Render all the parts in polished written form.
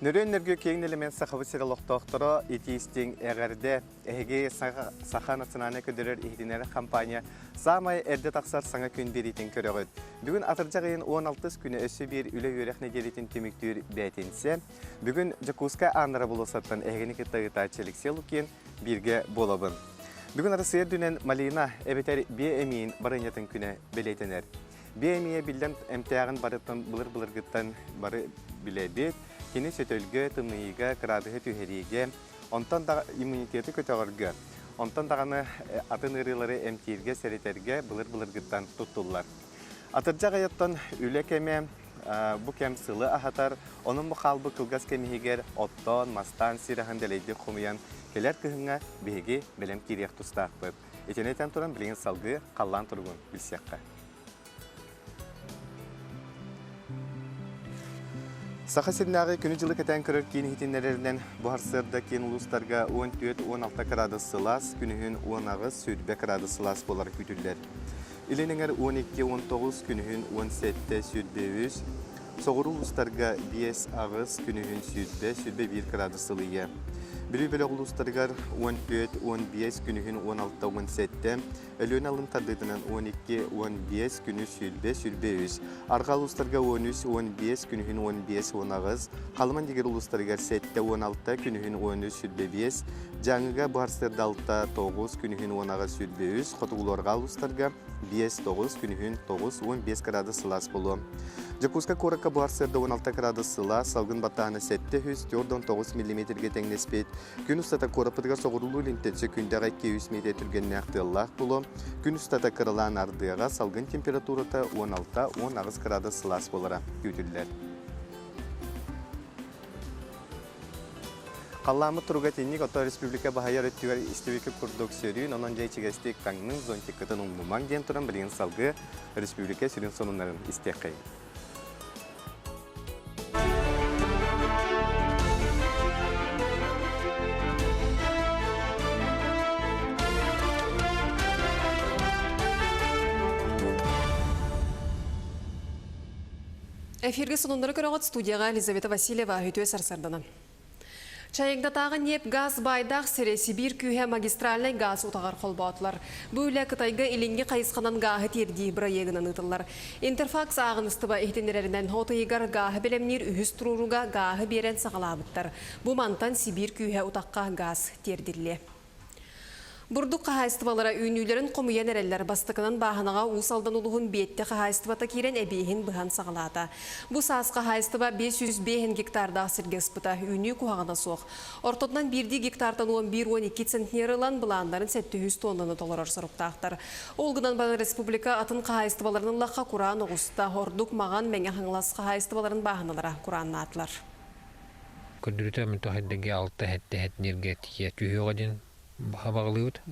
Нөрүөн нөргү киэҥ нэлэмэн Сахабыт сирэ олохтоохторо итии-истиҥ эҕэрдэ! Эһиги Саха национальнай көрдөрөр иһитиннэрэр компания саамай эрдэ тахсар саҥа күн биэриитин көрөҕүт. Бүгүн атырдьах ыйын 16 күнэ өссө биир үлэ-үөрэх нэдиэлэтин түмүктүүр бээтинсэ. Бүгүн Дьокуускай ааннара болуоссаттан эһигини кытта ыытааччы Алексей Лукин бииргэ буолабын. Бүгүн Арассыыйа үрдүнэн малина эбэтэр биэ эмиийин барыанньатын күнэ бэлиэтэнэр. Биэ эмиийэ биллэн эмтээҕин барыттан былыр-былыргыттан бары билэбит. Кини сөтөлгө, тымныйыыга, кыраадыһы түһэриигэ, онтон да иммунитеты көтөҕөргө, онтон даҕаны атын ыарыылары эмтииргэ, сэрэтэргэ былыр-былыргыттан туттуллар. Атырдьах ыйыттан үлэ кэмэ бу кэм сылы аһатар, онон бу хаалбыт кылгас кэм иһигэр оттоон, мастаан, сир аһын дэлэйдик хомуйан кэлэр кыһыҥҥа биһиги бэлэм киириэх тустаахпыт. Итини этэн туран билигин салгыы халлаан туругун билсиэххэ. Саха сиринээҕи күнү-дьылы кэтээн көрөр киин иһитиннэрэринэн, бу сарсыарда киин улуустарга 14-16 кыраадыс сылаас, күнүһүн 18-20 кыраадыс сылаас буолара күүтүллэр. Илин эҥэр 12-19, күнүһүн 17-23, соҕуруу улуустарга 5-8, күнүһүн 20-21 кыраадыс сылыйыа. Бүлүү бөлөх улуустарыгар 14-15, күнүһүн 16-17, Өлүөнэ алын тардыытынан 12-15, күнүс 20-23, арҕаа улуустарга 13-15, күнүһүн 15-18, Халыман дигэр улуустарыгар 7-16, күнүһүн 13-25, Дьааҥыга бу сарсыарда 6-9, күнүһүн 18-23, хотугулуу-арҕаа улуустарга 5-9, күнүһүн 9-15 кыраадыс сылаас буолуо. Дьокуускай куоракка бу сарсыарда 16 кыраадыс сылаас, салгын баттааһына 749 миллиметргэ тэҥнэспит. Күн устата куораппытыгар соҕуруулуу-илинтэн сөкүүндэҕэ 200 миэтэ түргэннээх тыаллаах буолуо. Күн устата кыралаан ардыаҕа, салгын температурата 16-18 кыраадыс сылаас буолара күүтүллэр. Халлааммыт туруга итинник, оттон республика баһыйар өттүгэр истибиккит курдук сөрүүн, онон дьэ ичигэстик таҥныҥ, зонтиккытын умнумаҥ диэн туран билигин салгыы республика сүрүн сонуннарын истиэххэйиҥ. Эфиргэ сонуннары көрөҕүт студияҕа Елизавета Васильева үтүө сарсарданан. Чайыҥдатааҕы ньиэп-гаас баайдаах сири Сибиир күүһэ магистральнай гаас утаҕар холбоотулар. Бу үлэ Кытайга илиҥҥи хайысханан гааһы тиэрдии бырайыагынан ыытыллар. Интерфакс ааҕыныстыба иһитиннэрэринэн, от ыйыгар гааһы бэлэмниир үһүс туруорууга гааһы биэрэн саҕалаабыттар. Бу мантан Сибиир күүһэ утахха гаас тиэрдиллиэ. Бурдук хаһаайыстыбалара үүнүүлэрин хомуйан эрэллэр. Бастакынан бааһынаҕа Уус Алдан улууһун Биэттэ хаһаайыстыбата киирэн эбиэһин быһан саҕалаата. Бу саас хаһаайыстыба 505 гектардаах сиргэ ыспыта. Үүнүү куһаҕана суох. Ортотунан биирдии гектартан 11-12 центнер ылан, былааннарын 700 тоннаны толорор соруктаахтар. Ол гынан баран республика атын хаһаайыстыбаларын ыллахха кураан оҕуста. Ордук Маҕан, Мэҥэ Хаҥалас хаһаайыстыбаларын бааһыналара курааннаатылар. Көрдөрүүтэ мөлтөх алта сэттэ сэтинньиргэ тиийэ түһүөҕэ диэн хабаҕалыыбыт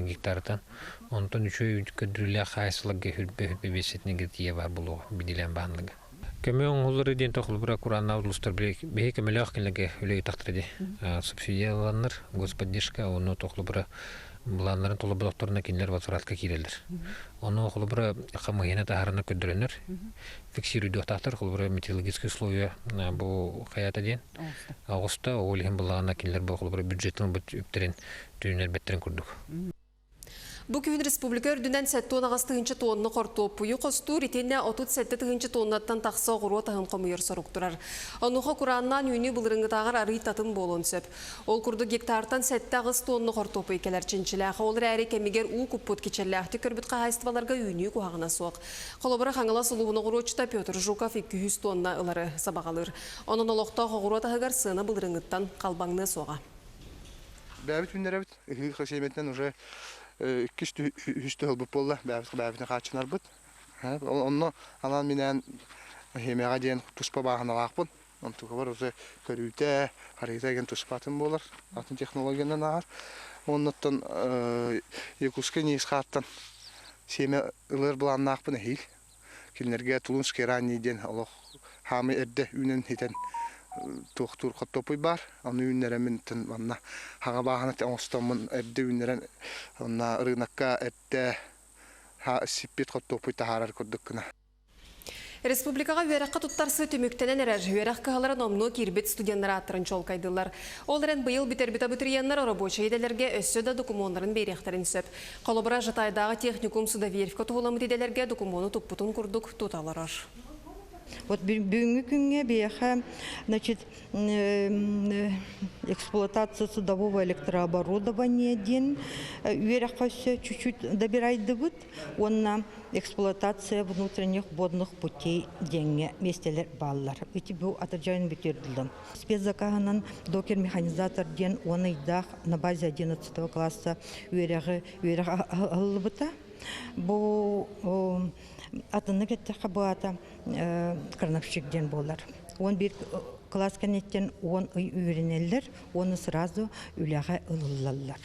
гектартан. Онтон үчүгэй көрдөрүүлээх хаайсыларга хүрбэ хүрбэ биэс сэтинньиргэ тиийэ баар буолуоҕа бидилээн баанныга. Көмө оҥоһуллары диэн тохлубура курааннаах улуустар биһи көмөлөөх кинилэргэ үлэ ыытахтара дии. Субсидияланнар, господдержка, онно тохлубура былааннарын толорботохторуна кинилэр возвратка киирэллэр. Ону холобура хамыһыйаны таһаарана көрдөрөннөр фиксируйдуохтаахтар холобура метеорологические условия бу хайата диэн оҕуста ол иһин былаана кинилэр бу холобура бюджеттан ылбыт үптэрин түннэрбэттэрин курдук. Бу күһүн республика үрдүнэн 78 тыһыынча тонна хортуоппуйу хостуур итиэннэ 37 тыһыынча тоннаттан тахса оҕуруот аһын хомуйар сорук турар. Онуоха курааннаан үүнүү былырыҥҥытааҕар арыый татым буолуон сөп. Ол курдук гектартан 7-8 тонна хортуоппуй кэлэр чинчилээх. Ол эрээри кэмигэр уу куппут кичэллээхтик көрбүт хаһаайыстыбаларга үүнүү куһаҕана суох. Холобура, Хаҥалас улууһун оҕуруотчута Петр Жуков 200 тонна ылары сабаҕалыыр. Онон олохтоох оҕуруот аһыгар сыана былырыҥҥыттан халбаҥныа суоҕа. Бэйэбит үүннэрэбит. Ыһыы сиэмэтинэн уже иккис үһүс ылбыт буолла. Бэйэбит бэйэбитин хааччынарбыт. Онно анаан-минээн химияҕа диэн туспа бааһыналаахпын. Онтукабар уже көрүүтэ, харыыта деген туспа атын буолар. Атын технологиянан ааһар. Оннуттан Якутскай НИИСХАттан сиэмэ ылар былааннаахпын эһиил. Кинилэргэ Тулунский ранний диэн олох хаамый эрдэ үүнэн хитэн туохтуур хортуоппуй баар. Ону үүннэрэммин манна хаҥа бааһына оҥостоммун эрдэ үүннэрэн онно рынокка эрдэ сиппит хортуоппуй таһаарар курдук гына. Республикаҕа үөрэххэ туттарсыы түмүктэнэн эрэр. Үөрэх кыһалара номнуо киирбит студеннар ааттарын чуолкайдыыллар. Ол эрэн быйыл бүтэрбит абитуриеннар оробуочай идэлэргэ өссө да докумуоннарын биэриэхтэрин сөп. Холобура, Жатайдааҕы техникум судоверфька туһуламмыт идэлэргэ докумуону туппутун курдук тута олорор. Вот бүгүҥҥү күҥҥэ биһиэхэ значит, эксплуатация судового электрооборудования диэн үөрэххэ өссө чуть-чуть добирайдыбыт уонна эксплуатация внутренних водных путей диэҥҥэ миэстэлэр бааллар. Ити бу атырдьайын бүтүөрдүллэн. Спецзакаһынан докер-механизатор диэн уон ыйдаах на базе 11 класса үөрэҕи үөрэх аһыллыбыта. Бу атыннык эттэххэ бу аата крановщик диэн буолар. 11 класс кэнниттэн 10 ый үөрэнэллэр уонна сразу үлэҕэ ылыллаллар.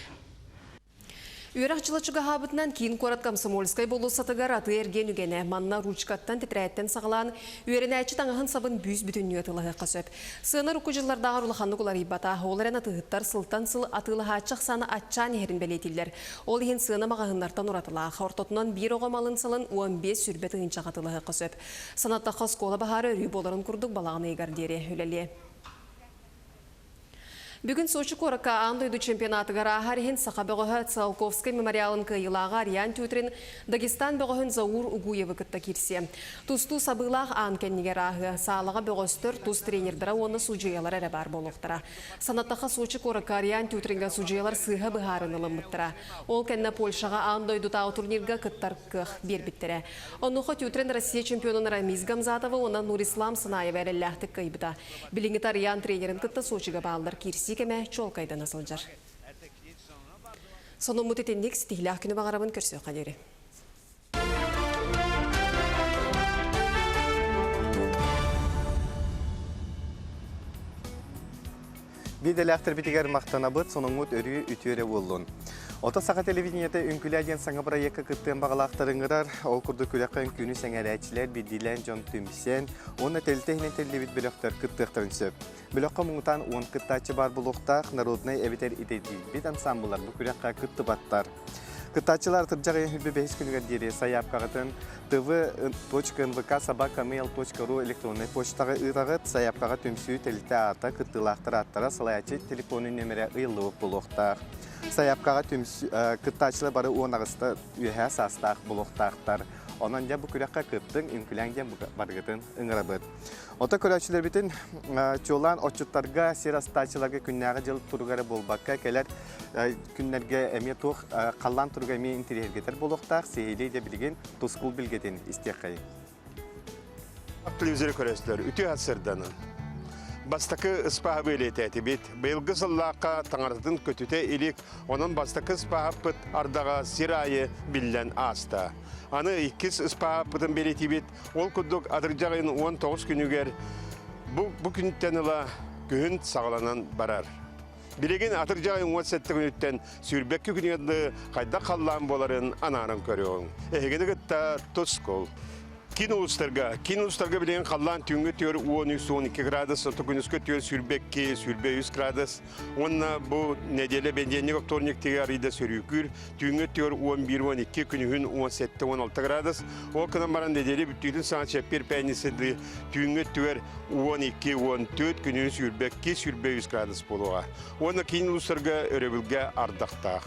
Үөрэх дьыла чугаһаабытынан киин куорат Комсомольскай болуоссатыгар атыы-эргиэн үгэнэ. Манна ручкаттан, тэтэрээттэн саҕалаан, үөрэнээччи таҥаһын-сабын бүүс-бүтүннүү атыылаһыахха сөп. Сыана урукку дьыллардааҕар улаханнык уларыйбата. Ол эрэн атыыһыттар сылтан сыл атыылаһааччы ахсаана аччаан иһэрин бэлиэтииллэр. Ол иһин сыана маҕаһыыннартан уратылаах. Ортотунан биир оҕо малын-салын 15 сүүрбэ тыһыынчаҕа атыылаһыахха сөп. Санаттахха, оскуола баһаара өрүү буоларын курдук балаҕан ыйыгар диэри үлэлиэ. Бүгүн Сочи куоракка аан дойду чемпионатыгар ааһар иһин саха бөҕөһө Циолковскай мемориалын кыайыылааҕа Ариан Тютрин Дагестан бөҕөһүн Заур Угуевы кытта киирсиэ. Тустуу сабыылаах аан кэннигэр ааһыа. Саалаҕа бөҕөстөр, тус тренердара уонна судьуйалара эрэ баар буолуохтара. Санаттахха Сочи куоракка Ариан Тютринга судьуйалар сыыһа быһаарыыны ылыммыттара. Ол кэннэ Польшаҕа аан дойдутааҕы турнирга кыттар кыах биэрбиттэрэ. Онуоха Тютрин Россия чемпионун Рамиз Гамзатовы уонна Нурислам Сынаевы эрэллээхтик кыайбыта. Билиҥҥи Тарьян тренерин кытта Сочига бааллар киирсии кэмэ чуолкайдана сылдьар. Сонуммут итинник ситиһиилээх күнү баҕарабын көрсүөххэ диэри. Биирдэлээхтэрбитигэр махтанабыт, сонуҥҥут өрүү үтүө эрэ буоллун. Ото саха телевидениета Үҥкүлээ диэн саҥа бырайыакка кыттыан баҕалаахтар ыҥырар. Ол курдук күрэххэ үҥкүүнү сэҥээрээччилэр, биирдиилээн дьон түмсэн уонна тэрилтэ иһинэн тэриллибит бөлөхтөр кыттыахтарын сөп. Бөлөххө муҥутаан 10 кыттааччы баар буолуохтаах, народнай эбэтэр идэтийбит ансаамбыллар бу күрэххэ кыттыбаттар. Кыттааччылар атырдьах ыйын 25 күнүгэр диэри сайаапкаҕытын tv.nvk собака.mail.ru электроннай почтаҕа ыытаҕыт. Сайаапкаҕа түмсүү тэрилтэ аата, кыттыылаахтар ааттара, салайааччы телефонун нүөмэрэ ыйыллыбыт буолуохтаах. Сайаапкаҕа түмсүү кыттааччылар бары 18 үөһээ саастаах буолуохтаахтар. Онон дьэ бу күрэххэ кыттыҥ, үҥкүлээҥ диэн барыгытын ыҥырабыт. Ото көрөөччүлэрбитин чуолаан отчуттарга, сир астааччыларга күннээҕи дьыл туругара буолбакка кэлэр күннэргэ эмиэ туох халлаан туруга эмиэ интириэһиргэтэр буолуохтаах. Сиһилии дьэ билигин тускул билгэтин истиэххэйиҥ. Телевизоры көрөстөр үтүө сырданын. Бастакы ыспааһы бэлиэтээтибит. Быйылгы сыллаахха таҥаратын көтүтэ илик, онон бастакы ыспааһыппыт ардаҕа сир аайы биллэн ааста. Аны иккис ыспааһыппытын бэлиэтиибит. Ол курдук атырдьах ыйын 19 күнүгэр бу, бу күнтэн ыла күһүн саҕаланан барар. Билигин атырдьах ыйын 17 күнүттэн сүүрбэкки күнүгэр дылы хайдах халлаан буоларын анааран көрүөҕүҥ. Эһигини кытта тускул. Киин улуустарга, киин улуустарга билигин халлаан түүҥҥү түөр 13-12 градус, оттон күнүскү түөр 22, 23 градус. Уонна бу нэдиэлэ бэнидиэнньик вторник тиги арыйда сөрүүкүүр, түүҥҥү түөр 11-12, күнүһүн 17-16 градус. Ол гынан баран нэдиэлэ бүттүүтүн саҥа чэппиэр пээнньисэдии түүҥҥү өттүгэр 12-14, күнүһүн 22-23 градус буолуоҕа. Уонна киин улуустарга өрөбүлгэ ардахтаах.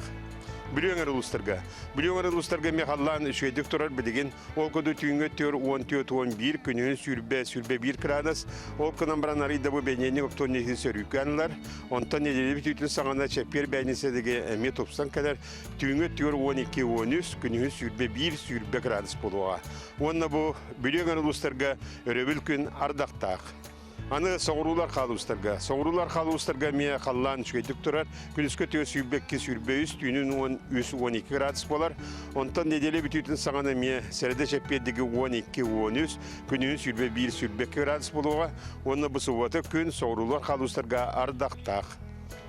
Бүлүү өҥөр улуустарга. Бүлүү өҥөр улуустарга эмиэ халлаан үчүгэйдик турар билигин. Ол курдук түүҥҥү өттүгэр 14-11, күнүһүн 20-21 градус. Ол гынан баран арый да бу бэньиэнньик оптуонньуһун сөрүүкээн ылар. Онтон нэдиэлэ бүтүүтүн саҕана чэппиэр бээнньисэдиги эмиэ тупсан кэлэр. Түүҥҥү өттүгэр 12-13, күнүһүн 21-20 градус буолуоҕа. Уонна бу Бүлүү өҥөр улуустарга өрөбүл күн ардахтаах. Аны соҕуруулар хаалуустарга. Соҕуруулар хаалуустарга эмиэ халлаан үчүгэйдик турар. Күнүскү өттүгэр 22, 23, түүнүн 13, 12 градус буолар. Онтон нэдиэлэ бүтүүтүн саҕана эмиэ сэрэдэ чэппиэрдиги 12, 13, күнүһүн 21, 22 градус буолуоҕа. Уонна бу субуота күн соҕуруулар хаалуустарга ардахтаах.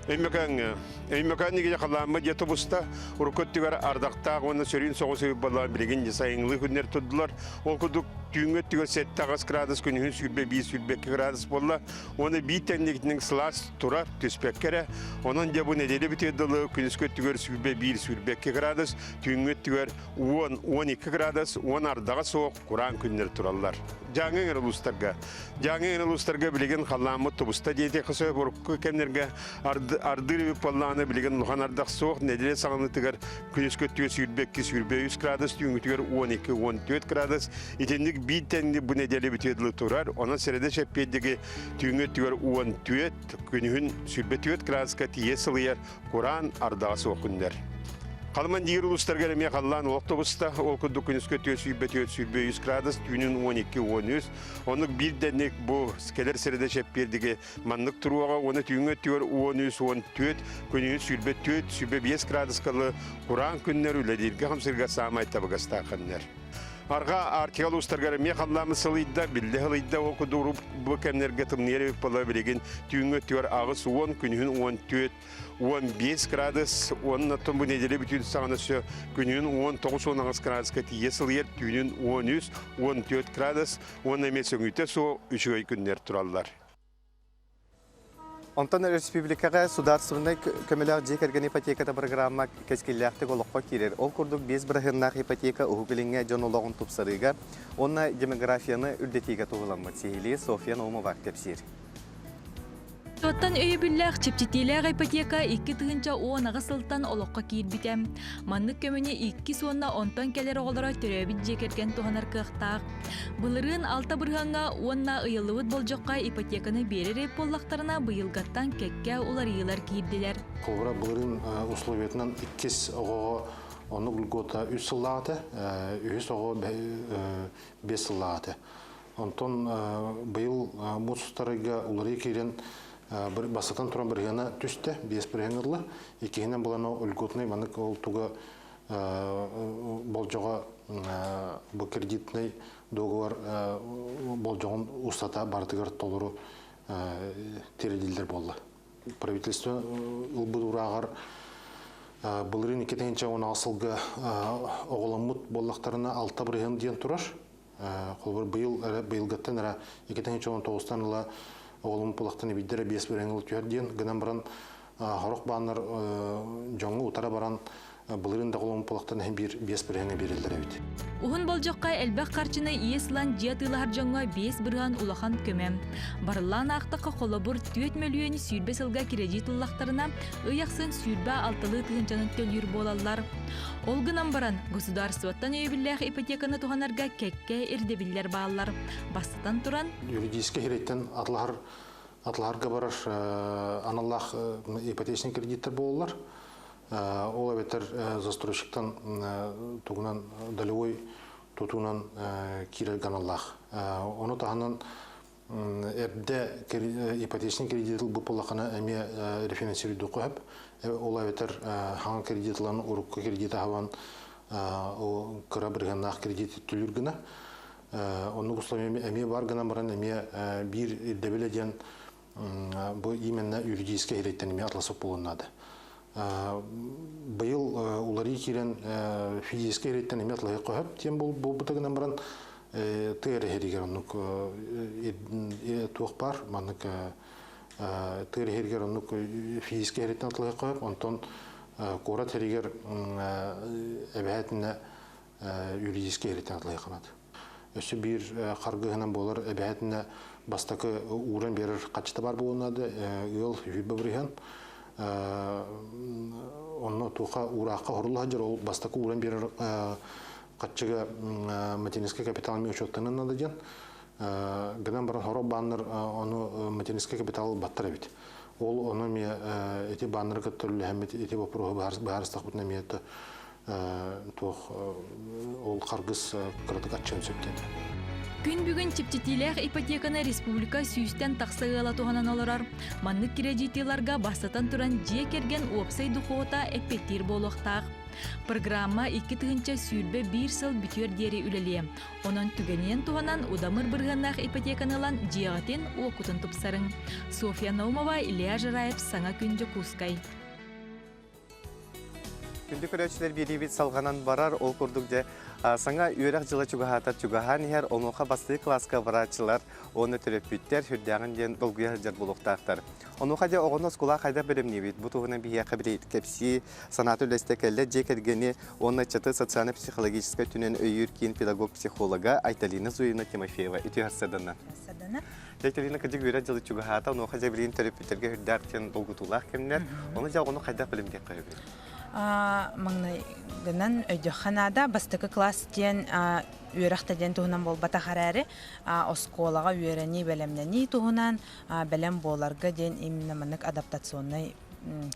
Өймөкөөҥҥө. Өймөкөөн игилэ халааммыт дьэ тубуста. Урукку өттүгэр ардахтаах уонна сөрүүн соҕус ыйбалаах билигин дьэ сайыҥҥылыы күннэр турдулар. Ол курдук түүҥҥү өттүгэр 7-8 градус, күнүһүн 21-22 градус буолла. Уонна биир тэҥникитинэн сылаас турар, түспэккэ эрэ. Онон дьэ бу нэдиэлэ бүтүөр дылы күнүскү өттүгэр 21-22 градус, түүҥҥү өттүгэр 10-12 градус, 10 ардаҕа суох кураан күннэр тураллар. Дьааҥы эҥэр улуустарга. Дьааҥы эҥэр улуустарга билигин халлааммыт тубуста диэтиэххэ сөп урукку кэмнэргэ ардыыр эбит буоллаҕына билигин улахан ардах суох нэдиэлэ саҕаланыытыгар күнүскү өттүгэр 22-23 градус түүҥҥүтүгэр 12-14 градус итинник биир тэҥник бу нэдиэлэ бүтүө дылы турар онон сэрэдэ чэппиэрдиги түүҥҥү өттүгэр 14 күнүһүн 24 градуска тиийэ сылыйар кураан ардаҕа суох күннэр. Халыман диир улуустарга эмиэ халлаан олох тубуста. Ол курдук күнүскү 424-123 градус, түүнүн 12-13. Оннук биир дэнник бу кэлэр сирэдэ чэппиэрдиги маннык туруоҕа уонна түүҥҥү өттүгэр 13-14, күнүһүн 24, 25 градускалы кураан күннэр үлэлииргэ-хамсыырга саамай табыгастаах кэмнэр. Арҕаа Арктика улуустарыгар эмиэ халлааммыт сылыйда, биллэ сылыйда, ол курдук бу кэмнэргэ тымныйар эбит буолла билигин түүҥҥү өттүгэр 80, күнүһүн 14, 15 градус, уонна оттон бу нэдиэлэ бүтүүн саҕана өссө күнүһүн 19-18 градуска тиийэ сылыйар, түүнүн 13, 14 градус уонна эмиэ сөҥүүтэ суох үчүгэй күннэр тураллар. Онтон республикаҕа судаарыстыбаннай көмөлөөх дьиэ кэргэн ипотеката программа кэскиллээхтик олоххо киирэр. Ол курдук биэс бырыһыаннаах ипотека Уһук Илиҥҥэ дьон олоҕун тупсарыыга уонна демографияны үрдэтиигэ туһуламмыт. Сиһилии Софья Наумова кэпсиир. Туоттан өйөбүллээх чэпчэтиилээх ипотека 2018 сылтан олоххо киирбитэ. Маннык көмөнү иккис уонна онтон кэлэр оҕолоро төрөөбүт дьиэ кэргэн туһанар кыахтаах. Былырыын алта бырыһыаҥҥа уонна ыйыллыбыт болдьоххо ипотеканы биэрэр буоллахтарына быйылгаттан кэккэ уларыйыылар киирдилэр. Холобура, былырыын условиятынан иккис оҕоҕо оннук льгота үс сыллаах этэ, үһүс оҕо биэс сыллаах этэ. Онтон быйыл муус устарыйга уларыйа киирэн бастатан туран бырыһыана түстэ, биэс бырыһыан ылла. Иккиһинэн булан льготный маннык ол туга болдьоҕо бу кредитный договор болдьоҕун устата барытыгар толору тиэрдиллэр буолла. Правительство ылбыт урааҕар былырыын 2016 сылга оҕоломмут буоллахтарына алта бырыһыан диэн турар. Холобур, быйыл эрэ быйылгыттан эрэ 2019-тан ыла оҕоломмут буоллахтан эбийдэрэ биэс бырыһыан ыл түһэр диэн гынан баран сорох бааннар дьоҥҥо утара баран былырыын да оҕоломмут буоллахтан иһин биир биэс бырыһыаҥҥа биэрэллэр эбит. Уһун болдьоххо элбэх харчыны иэс ылан дьиэ атыылаһар дьоҥҥо биэс бырыһыан улахан көмө. Барыллаан аахтахха холобур 4 мөлүйүөнү 20 сылга кирэдьиит ыллахтарына ый ахсын 26 тыһыынчаны төлүүр буолаллар. Ол гынан баран, государствоттан өйөбүллээх ипотеканы туһанарга кэккэ ирдэбиллэр бааллар. Бастатан туран, юридическэй сирэйтэн атлаһар атлаһарга барар аналлаах ипотечный кредиттэр буолаллар. Ол эбэтэр застройщиктан тугунан долевой тутуунан киирэргэ аналлаах. Ону таһынан эрдэ ипотечный кредит ылбыт буоллаххына эмиэ рефинансируйдуохха сөп. Ол эбэтэр хаҥа кредит ылан урукку кредит аһабан кыра бырыһыаннаах кредит төлүүр гына. Оннук условия эмиэ бар гынан баран эмиэ биир ирдэбилэ диэн бу именно юридическэй сирэйтэн эмиэ атласып буолуон наада. Быйыл уларыы киирэн физическэй сирэйтэн эмиэ атлаһыахха сөп диэн буолбута гынан баран тыа эрэ иһиригэр оннук туох баар маннык тыа эрэ иһиригэр оннук физическэй сирэйтэн атлаһыахха сөп онтон куорат сиригэр эбэһээтинэ юридическэй сирэйтэн атлаһыахха наада. Өссө биир харгыһынан буолар эбэһээтинэ бастакы ууран биэрэр хаччыта баар буолуон наада ыал үһүбэ бырыһан онно туха уураахха хорулла сылдьар ол бастакы ууран биэрэр хаччыга материнскай капитал эмиэ учуоттанан наада диэн гынан баран сорох бааннар ону материнскай капитал баттар эбит ол ону эмиэ ити бааннары кытта үлэлэһэммит ити боппуруоһу быһаарыстахпытына эмиэ туох ол харгыс кыратык аччыан сөп диэн. Күн бүгүн чэпчэтиилээх ипотеканы республика сүүстэн тахса ыала туһанан олорор. Маннык кирэдьиитиларга бастатан туран дьиэ кэргэн уопсай дохуота эппиэттиир буолуохтаах. Программа 2021 сыл бүтүөр диэри үлэлиэ. Онон түгэнинэн туһанан удамыр бырыһыаннаах ипотеканы ылан дьиэҕитин, уоккутун тупсарыҥ. Софья Наумова, Илья Жираев, Саҥа күн Дьокуускай. Күндү көрөөччүлэр биэриибит салҕанан барар, ол курдук дьэ саҥа үөрэх дьыла чугаһаатар чугаһаан иһэр, онуоха бастакы кылааска барааччылар уонна төрөппүттэр сүрдээҕин диэн долгуйа сылдьар буолуохтаахтар. Онуоха дьэ оҕону оскуолаҕа хайдах бэлэмниибит? Бу туһунан биһиэхэ кэпсии, санаата үллэстэ кэллэ дьиэ кэргэни уонна ыччаты социально-психологическай өттүнэн өйүүр киин педагог-психолога Айталина Зуевна Тимофеева үтүө сарсыарданна. Сарсыарданна. Айталина кырдьык үөрэх дьылы чугаһаата, онуоха дьэ билигин төрөппүттэргэ үрдээх диэн долгутуулаах кэмнэр. Ону дьэ оҕону хайдах бэлэмниэххэ сөбүй? Маҥнайгынан өйдүөххэ наада. Бастакы класс диэн үөрэх да диэн туһунан буолбатах эрээри, оскуолаҕа үөрэнии, бэлэмнэнии туһунан бэлэм буоларга диэн именно маннык адаптационнай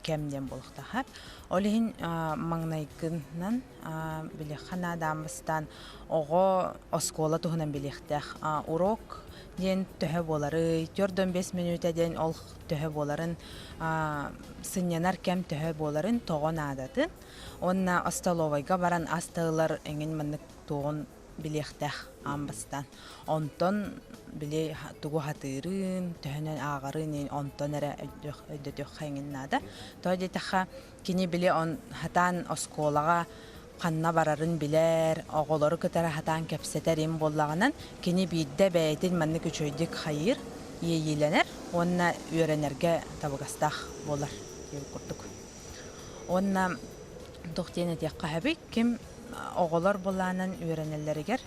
кэм диэн буолуохтаах. Ол иһин маҥнайгынан билиэххэ наада аан бастаан оҕо оскуола туһунан билиэхтээх. Урок диэн төһө буоларый, 45 мүнүүтэ диэн ол төһө буоларын, сынньанар кэм төһө буоларын, тоҕо наадатын уонна остоловойга баран ас да ылар эҥин маннык туоҕун билиэхтээх аан бастаан. Онтон били тугу хатыырын, төһөнөн ааҕарын онтон эрэ өйдөтүөххэ эҥин наада. Тоҕо диэтэххэ, кини били он хатаан оскуолаҕа ханна барарын билэр, оҕолору кытары хатаан кэпсэтэр им буоллаҕынан, кини биирдэ бэйэтин маннык үчүгэйдик хайыыр, иэйиилэнэр уонна үөрэнэргэ табыгастаах буолар диэн курдук. Уонна туох диэн этиэххэ сөбүй, ким оҕолор былаанан үөрэнэллэригэр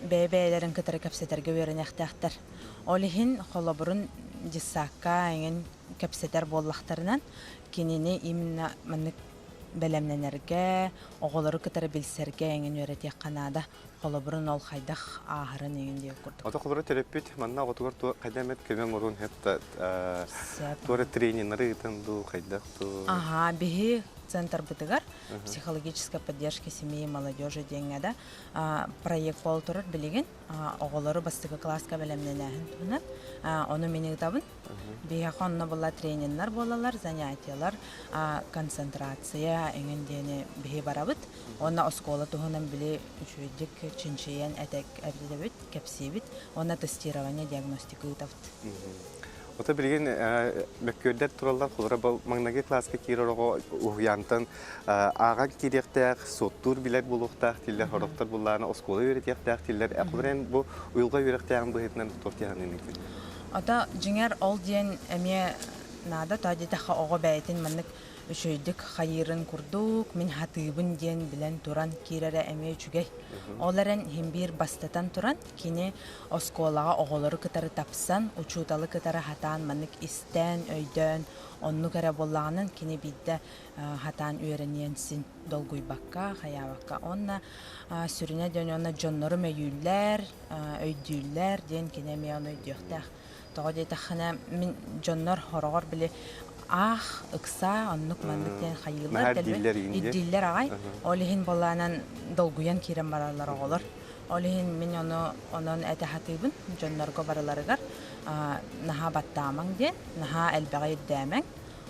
бэйэ-бэйэлэрин кытары кэпсэтэргэ үөрэниэхтээхтэр. Ол иһин холобурун дьыссаакка эҥин кэпсэтэр буоллахтарынан, кинини именно маннык бэлэмнэнэргэ, оҕолору кытары билсэргэ эҥин үөрэтиэххэ наада. Холобурун ол хайдах ааһарын эҥин диэн курдук. Ото холобура төрөппүт манна оҕотугар хайда эмит көмө оҥоруон сөп да туора трениннары ыытан дуу хайдах дуу? Аха, биһи центрбытыгар психологическая поддержка семьи и молодежи диэҥҥэ да проект буола турар билигин оҕолору бастакы кылааска бэлэмнэнээһин туһунан ону мин ыытабын. Биһиэхэ онно була трениннэр буолалар, занятиялар, концентрация эҥин диэни биһи барабыт. Уонна оскуола туһунан били үчүгэйдик чинчийэн этэбит, кэпсиибит. Уонна тестирование, диагностика ыытабыт. Ото билигин мөккүөрдэр тураллар, холобура бу маҥнайгы кылааска киирэр оҕо уһуйаантан ааҕан киириэхтээх, суоттуур билэр буолуохтаах дииллэр, сорохтор буллааны оскуола үөрэтиэхтээх дииллэр. Холобура эн бу уйулҕа үөрэхтээҕин быһыытынан туох дии саныыгын? Ото дьиҥэр ол диэн эмиэ наада, тоҕо диэтэххэ оҕо бэйэтин маннык үчүгэйдик хайыырын курдук мин хатыыбын диэн билэн туран киирэрэ эмиэ үчүгэй. Ол эрэн иһин биир бастатан туран кини оскуолаҕа оҕолору кытары тапсан, учууталы кытары хатаан маннык истээн, өйдөөн оннук эрэ буоллаҕынан кини биирдэ хатаан үөрэниэн син долгуйбакка, хайаабакка. Уонна сүрүнэ диэн уонна дьоннорум өйүүллэр, өйдүүллэр диэн кини эмиэ ону өйдүөхтээх. Тоҕо диэтэххинэ, мин дьоннор хороҕор били аах, ыксаа, оннук-маннык диэн хайыыллар дэлби ирдииллэр аҕай. Ол иһин буоллаанан долгуйан киирэн бараллар оҕолор. Ол иһин мин ону онон этэ сатыыбын дьоннорго барыларыгар наһаа баттаамаҥ диэн, наһаа элбэҕи ирдээмэҥ.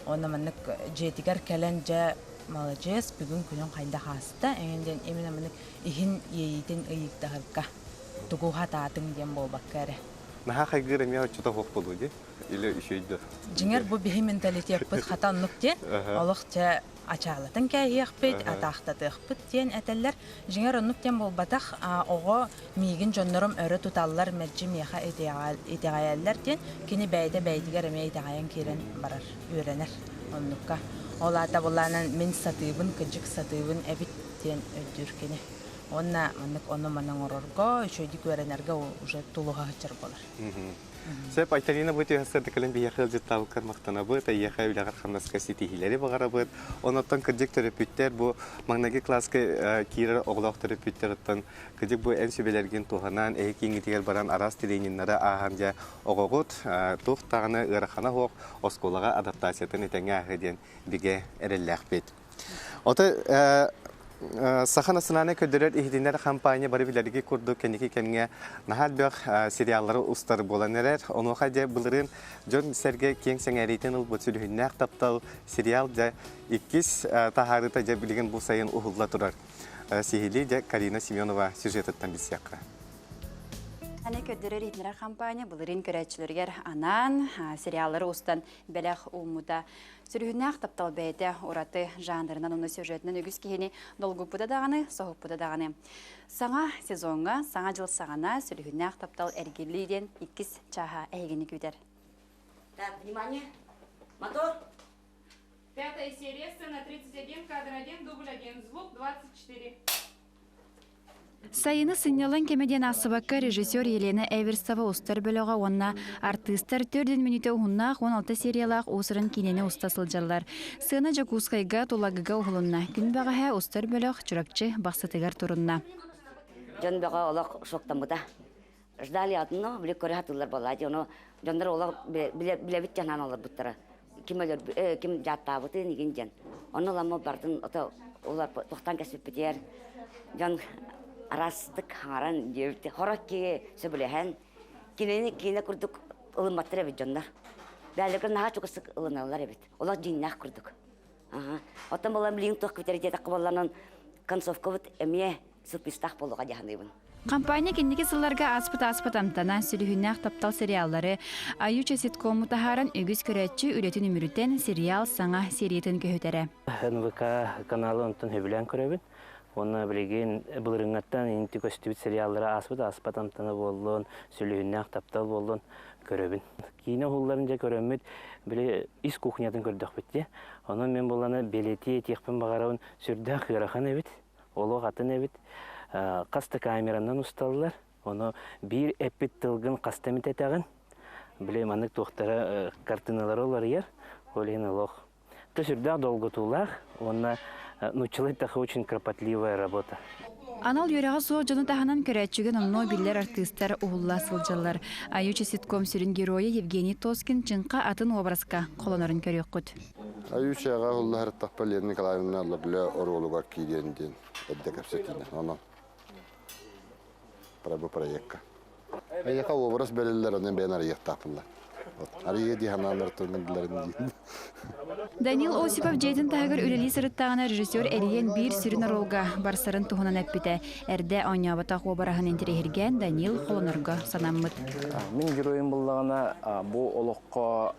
Уонна маннык дьиэтигэр кэлэн дьэ маладьыас, бүгүн күнүҥ хайдах ааста эҥин диэн именно маннык иһин иэйиитин ыйыктаһарга тугу хатаатыҥ диэн буолбакка эрэ. Наһаа хайгыыр эмиэ оччото суох буолуо дии или үчүгэй да? Дьиҥэр бу биһи менталитеппыт хата оннук диэн олох дьэ ачаалатан кээһиэхпит, атаахтатыахпыт диэн этэллэр. Дьиҥэр оннук диэн буолбатах, оҕо миигин дьоннорум өрө туталлар, мэлдьи миэхэ итэҕэйэллэр диэн кини бэйэтэ бэйэтигэр эмиэ итэҕэйэн киирэн барар, үөрэнэр оннукка. Ол аата былаанан мин сатыыбын, кыдьык сатыыбын эбит диэн өйдүүр кини. Уонна маннык ону-маны оҥорорго, үчүгэйдик үөрэнэргэ уже тулуһа сылдьар буолар. Сөп, Айталина бу түһэссе кэлэн биһиэхэ ыалдьыттаабыккар махтанабыт, эйиэхэ үлэҕэр-хамнаска ситиһиилэри баҕарабыт. Онуттан кырдьык төрөппүттэр бу маҥнайгы кылааска киирэр оҕолоох төрөппүттэр оттон кырдьык бу эн сүбэлэргин туһанан, эһи кииҥҥитигэр баран араас трениннары ааһан дьэ оҕоҕут туох даҕаны ыарахана суох оскуолаҕа адаптациятын этэҥҥэ ааһыа диэн бигэ эрэллээхпит. Ото Саха национальнай көрдөрөр иһитиннэр хампаанньа бары билэрги курдук кэнники кэмҥэ наһаа элбэх сериаллары устар буолан эрэр. Онуоха дьэ былырыын дьон-сэргэ киэҥ сэҥээриитин ылбыт сүлүһүннээх таптал сериал дьэ иккис таһаарыыта дьэ билигин бу сайын уһулла турар. Сиһилии дьэ Карина Семенова сюжетыттан билсиэххэ. Аны көрдөрөр иһитиннэрэр хампаанньа былырыын көрөөччүлэригэр анаан сериаллары устан бэлэх ууммута. Сүрүһүннээх таптал бэйэтэ ураты жанрынан уонна сюжетынан үгүс киһини долгуппута даҕаны, соһуппута даҕаны. Саҥа сезоҥҥа, саҥа дьыл саҕана сүрүһүннээх таптал эргиллии диэн иккис чааһа эһигини күүтэр. Так, внимание! Мотор! Пятая серия, сцена 31, кадр 1, дубль 1, звук 24. Сайыны сынньалаҥ кэмэ диэн аахсыбакка режиссер Елена Эверстова устар бөлөҕө уонна артыыстар төрдүн мүнүүтэ уһуннаах 16 сериялаах уус-уран киинэни уста сылдьаллар. Сыана Дьокуускайга, Тулагыга уһулунна. Күн бэҕэһээ устар бөлөх Чурапчы Бахсытыгар турунна. Дьон бөҕө олох шоктаммыта. Ждали одно, били көрө сатыыллар буолла. Ону дьоннор олох билэбит дьанаан олорбуттара. Ким өлөр, ким дьааттаабытын игин диэн. Ону ламма бардын ото олар тохтан кэспиппитигэр дьон араастык хаҥаран диэбит. Хорок киһи сөбүлэһэн кинини киинэ курдук ылымматтар эбит дьоннор. Бээлэргэ наһаа чугастык ылыналлар эбит. Олох дьиҥнээх курдук. Оттон буолан билигин туох күтэр диэтэххэ буолланан концовкабыт эмиэ сюрпризтаах буолуоҕа дии саныыбын. Компания кэнники сылларга ааспыт-ааспыт амтана, сүлүһүннээх таптал сериаллары, Аютча ситкому таһааран үгүс көрөөччү үлэтин үмүрүтэн сериал саҥа сериятын көһүтэрэ. НВК каналы онтон сөбүлээн көрөбүн. Уонна билигин былырыҥҥаттан инти көстүбүт сериаллары ааспыт ааспат амтана буоллун, сүлүһүннээх таптал буоллун көрөбүн. Киинэ уһулларын дьэ көрөммүт, били ис кухнятын көрдөхпүт дии. Онон мен буллана бэлиэтии этиэхпин баҕарабын сүрдээх ыарахан эбит. Олох атын эбит. Хас да камеранан усталлар. Ону биир эппит тылгын хаста эмит этэҕин. Били маннык туохтара картиналары уларыйар. Ол иһин олох то сүрдээх долгутуулаах уонна нууччалыы эттэххэ очень кропотливая работа. Анал үөрэҕэ суох дьону таһынан көрөөччүгэ номнуо биллэр артыыстар уһулла сылдьаллар. Аютча ситком сүрүн геройа Евгений Тоскин чыҥха атын уобараска холонорун көрүөххүт. Аютчаҕа уһулла Лена Николаевна Лабле оруолугар киириэн диэн эрдэ кэпсэтиинэ. Онон бу проекка. Эйиэхэ уобарас бэриллэр, онон бэйэн арыйыахтаахпыллар. Арыйыа дии санаалар туруналларын диин. Данил Осипов дьиэтин таһыгар үлэлии сырыттаҕына режиссер эрийэн биир сүрүн оруолга барсарын туһунан эппитэ. Эрдэ оонньооботох уобараһын интэриэһиргээн Данил холонорго санаммыт. Мин геройум буллаҕына бу олоххо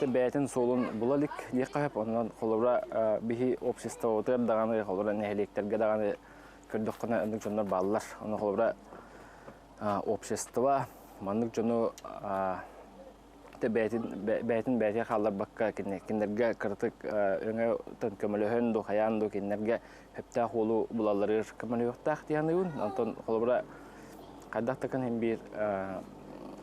бэйэтин суолун була илик диэххэ сөп. Онон холобура биһи обществобытыгар даҕаны, холобура нэһилиэктэргэ даҕаны көрдөххүнэ оннук дьоннор бааллар. Ону холобура общество маннык дьону бэйэтин бэйэтин бэйэтигэр хаалларбакка кинилэргэ кыратык өҥө көмөлөһөн ду хайаан ду кинилэргэ сөптөөх уолу булалларыгар көмөлөһүөхтээх дии саныыбын. Онтон холобура хайдах да гын биир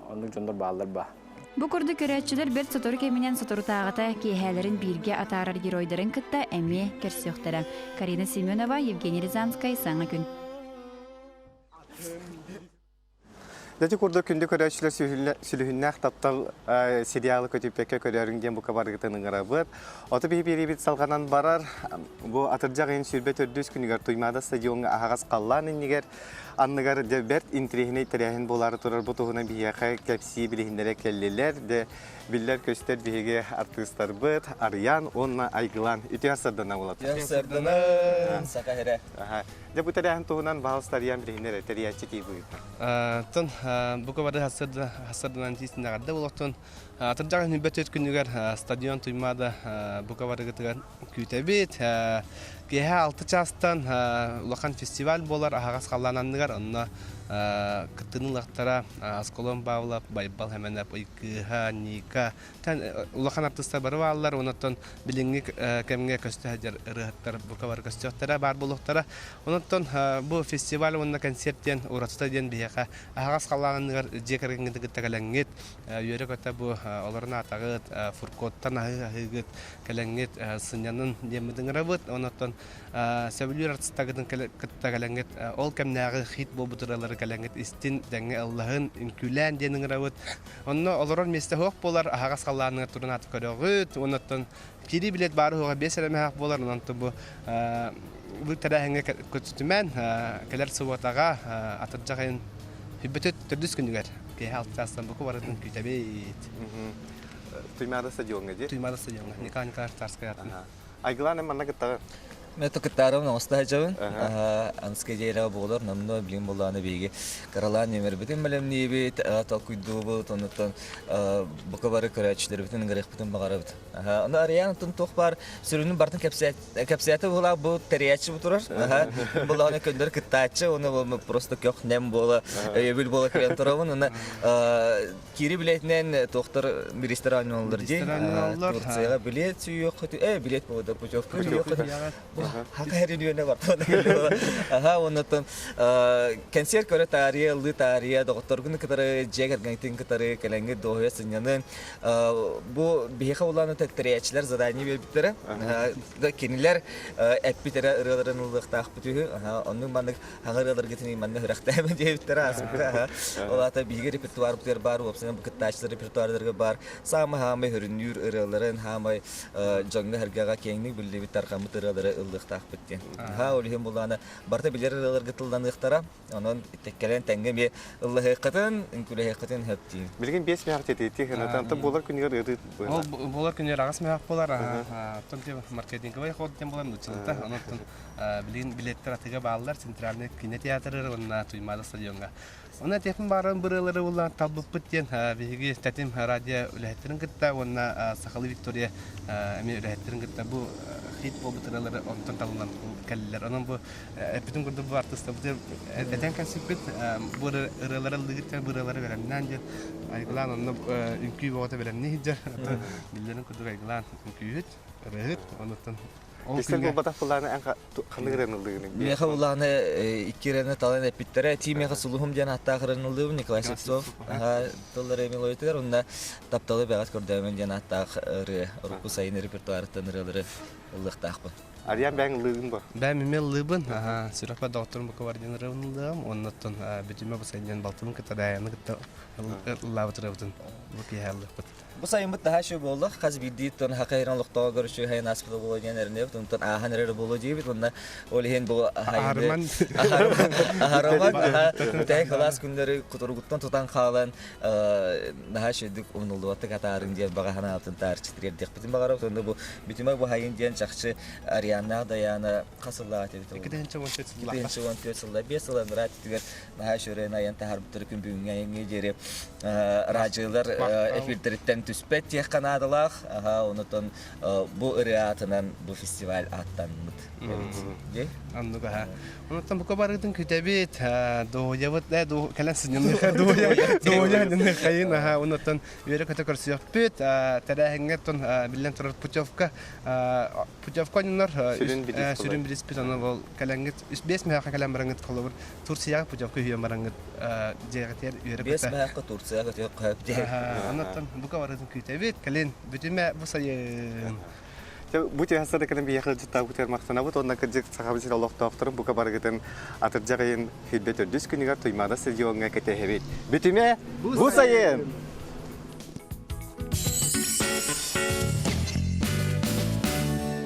оннук дьоннор бааллар ба. Бу курдук көрөөччүлэр бэрт сотору кэминэн соторутааҕыта киэһээлэрин бииргэ атаарар геройдарын кытта эмиэ көрсүөхтэрэ. Карина Семенова, Евгений Рязанскай, Саҥа күн. Ити курдук күндү көрөөччүлэр сүлүһүннээх таптал сериалы көтүппэккэ көрөөрүҥ диэн бука барыгытын ыҥырабыт. Оту биһи биэриибит салҕанан барар. Бу атырдьах ыйын 24 күнүгэр Туймаада стадиоҥҥа аһаҕас халлаан иннигэр анныгар дьэ бэрт интириэһинэй тэрээһин буолаары турар бу туһунан биһиэхэ кэпсии билиһиннэрэ кэллилэр. Дьэ биллэр-көстөр биһиги артыыстарбыт Арыйаан уонна Айгылаан үтүө сардана буолат. Үтүө сарданан саха эрэ. Дьэ бу тэрээһин туһунан баһылык Арыйаан билиһиннэрэ тэрийээччи киһи быһыытынан. Тон бука бары хассарданан тиисинэҕэрдэ олохтон атырдьах күнүбэт күнүгэр стадион Туймаада бука барыгытыгар күүтэбит. Киэһэ 6 чаастан улахан фестиваль буолар аһаҕас халлаан анныгар онно кыттыыны ылыахтара Аскалон Павлов, Байбал Хэмэнэп, Ыйкыыһа, Ника улахан артыыстар бары бааллар. Онон билиҥҥи кэмҥэ көстө сылдьар ырыаһыттар бука бары көстүөхтэрэ, баар буолуохтара. Онон бу фестиваль уонна концерт диэн уратыта диэн биһиэхэ аһаҕас халлаан анныгар дьиэ кэргэҥҥитин кытта кэлэҥҥит, үөрэ-көтө бу олорон аатаҕыт, фуркоттан аһыы-аһыыгыт, кэлэҥҥит сынньанын диэммит ыҥырабыт. Онон сөбүлүүр артыстаргытын кытта кэлэҥҥит ол кэмнээҕи хит буолбут ырыалары кэлэҥҥит истин, дэҥҥэ ыллаһын, үҥкүүлээн диэн ыҥырабыт. Онно олорор миэстэ суох буолар, аһаҕас халлааныгар туран аты көрөҕүт. Оннуттан киирии билет баары суоҕа биэс эрэ мөһөөх буолар. Онон бу бу тэрээһиҥҥэ көтүтүмэн кэлэр субуотаҕа атырдьах ыйын бүтүт төрдүс күнүгэр киэһэ алта чаастан буку барытын күүтэбит. Туймаада стадиоҥҥа дии? Туймаада стадиоҥҥа. Николай Николаевич Тарскай атын. Айгылаан манна кыттаҕын? Мен кыттаарым оҥоста сылдьабын. Анскай дьиэлэҕэ буолар, номнуо билигин буоллаҕына биһиги кыралаан нөмербитин бэлэмниибит, толкуйдуубут, оннуттан бука бары көрөөччүлэрбитин ыҥырыахпытын баҕарабыт. Ону Ариан оттон туох баар сүрүнүн барытын кэпсээтэ буолаа бу тэрийээччи бу турар. Буоллаҕына көннөрү кыттааччы, уну просто көх нэм буола, өйөбүл буола кэлэн турабын. Уна Кири билетинэн туохтар биристэр оонньууллар дии. Турцияга билет сүүйүөххүт, э билет буолда путевка сүүйүөххүт. Хака хэрин үөнэ бартан. Аха, оннотон концерт көрө таарыйа, ыллыы таарыйа, доҕотторгун кытары, дьиэ кэргэҥтин кытары кэлэҥҥит дуоһуйа сынньанын. Бу биһиэхэ улаан тэрийээччилэр задание биэрбиттэрэ. Кинилэр эппит эрэ ырыаларын ыллыахтаахпыт үһү. Оннук маннык хаҥа ырыаларгытын манна үрэхтээбин диэбиттэрэ ааспыта. Ол аата биһиги репертуарбытыгар баар, уопсайынан бу кыттааччылар репертуардарыгар баар саамай-хаамай хөрүннүүр ырыаларын, хаамай дьоҥҥо-сэргэҕэ киэҥник биллибит тарҕаммыт ырыалары ыллыахтаахпыт диэн. Ха, ол иһин булаана барыта билэр ырыаларга тылланыахтара. Онон кэлэн тэҥҥэ эмиэ ыллаһыаххытын, үҥкүүлэһиэххитин сөп диин. Билигин биэс миһэх тиэтиити ханатан буолар күнүгэр ыарыы Ол буолар күнүгэр аҕыс миһэх буолар. Оттон маркетинговый ход диэн буолар нууччалыта. Онон Билигин билиэттэр атыыга бааллар Центральный киинэ театрыгар уонна Туймаада стадиоҥҥа. Онно этиэхпин баарым бырыалары булан талбыппыт диэн биһиги Тэтим радио үлэһиттэрин кытта уонна Сахалыы Виктория эмиэ үлэһиттэрин кытта бу хит буолбут ырыалары онтон талыллан кэллилэр. Онон бу эппитин курдук бу артыыстарбыт этэн кэлсиппит бу ырыалары ыллыгыт бу ырыалары бэлэмнээн диэн Айгылаан онно үҥкүү бөҕөтө бэлэмнии сылдьар. Биллэрин курдук Айгылаан үҥкүүһүт, ырыаһыт, онуттан Кистэл буолбатах былааны эн ханнык ырыаны ыллыгыный? Миэхэ былааны икки ырыаны талан эппиттэрэ. Тии миэхэ сулуһум диэн ааттаах ырыаны ыллыыбын Николай Слепцов тыллары мелодиятыгар уонна Тапталы бэҕэт көрдөөмүн диэн ааттаах ырыа урукку сайын репертуарыттан ырыалары ыллыахтаахпын. Ариан бэйэҥ ыллыыгын бу? Бэйэм эмиэ ыллыыбын. Сүрэхпэр доҕотторум бука бар диэн ырыабын ыллыам. Оннуттан бүтүмэ бу сайын диэн балтыбын кытта Дайаны кытта ыллаабыт ырыабытын бу киэһэ ыллыахпыт. Бу сайыммыт наһаа үчүгэй буолла. Хас биирдии тон хакайран олохтооҕо көрүчү хайан ааспыта буолуо диэн эрэнэбит. Онтон ааһан эрэр буолуо диибит. Уонна ол иһин бу Аһарыман аһарыман бүтэһик кылаас күннэри кутуругуттан тутан хаалан наһаа үчүгэйдик умнуллубаттык атаарыҥ диэн баҕа санаабытын таарыччы тириэрдиэхпитин баҕарабыт. Уонна бу бүтүмэ бу хайын диэн чахчы Арианнаах Дайаана хас сыллаах этибит? 2014 сыллаах. 2014 сылла. 5 сыл анараа өттүгэр наһаа үчүгэй айан таһаарбыттары күн бүгүҥҥү айаҥҥа диэри радиолар эфирдэриттэн түспэт диэххэ наадалаах. Онутон бу ырыа аатынан бу фестиваль ааттаммыт эбит. Оннук аха. Онуттан бука барыытын күтэбит, дуоһуйабыт, кэлэн сынньаныха, дуоһуйа хайын аха, онуттан үөрэ-көтө көрсүөхпүт, тэрээһиҥҥэ биллэн турар путевка Путевка ойнонор сүрүн билиспит ону ол кэлэҥҥит үс биэс мөһөөххө кэлэн бараҥҥыт холобур Турцияҕа путевка үһүйэн бараҥҥыт дьиэҕитигэр үөрэ Биэс мөһөөххө Турцияҕа көтүөх хөп диэн. Оннуттан бука барытын күүтэбит кэлин бүтүмэ бу сайын. Бу түһэ кэлэн биһиэхэ ыалдьыттаабытыгар махтанабыт уонна кырдьык Сахабыт сирэ олохтоохторун бука барыгытын атырдьах ыйын сүүрбэ төрдүс күнүгэр Туймаада стадиоҥҥа кэтэһэбит. Бүтүмэ бу сайын!